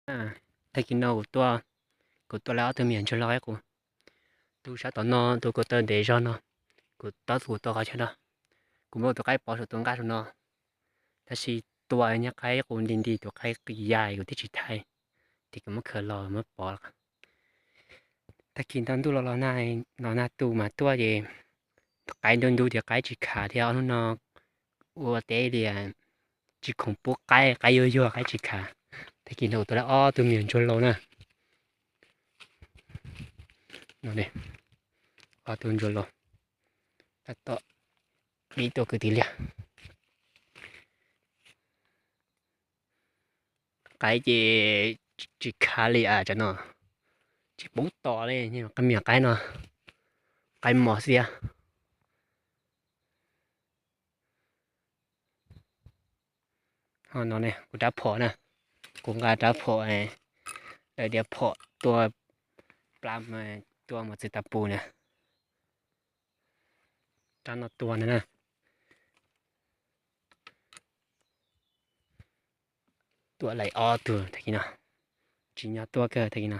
Tag kis no kuv tua, kuv tua lawm ob tug me nyuam ntsuag hlau qaib qus. Tus sab tom no, tus kuv taw ntev zog no, kuv tab kuv tua qhov chaw no. Kuv muab tus qaib pov saum tus nqaj saum no, tab sis tua nyab qaib qus nti nti tus qaib qis ya kuv thiaj tsis thaiv, ces kuv muab khaws los muab pov. Tag kis ntau ntuj los los nag, los nag tu mas tuaj ces qaib ntu ntu ces qaib tsis khav thiab. Ob hnub no ua teb li tsis khoom pub qaib, qaib yuag yuag qaib tsis khav. Tag kis no kuv tua lawm ob tug me nyuam ntsuag hlau na. Ob tug ntsuag hlau, tab tom qib tuaj kwv tij liaj. Qaib ces tsis khav li a, tsam no tsis pub tos li, me nyuam qaib no, qaib mos xiab. Ho no ne kuv rab phom na, kuv nqa rab phom, lawv tias phom tua pla, tua mos txwv tas pus na. Rab no tua na, tua laim ob tug tag kis no, tsis nyob tuaj kawg tag kis no.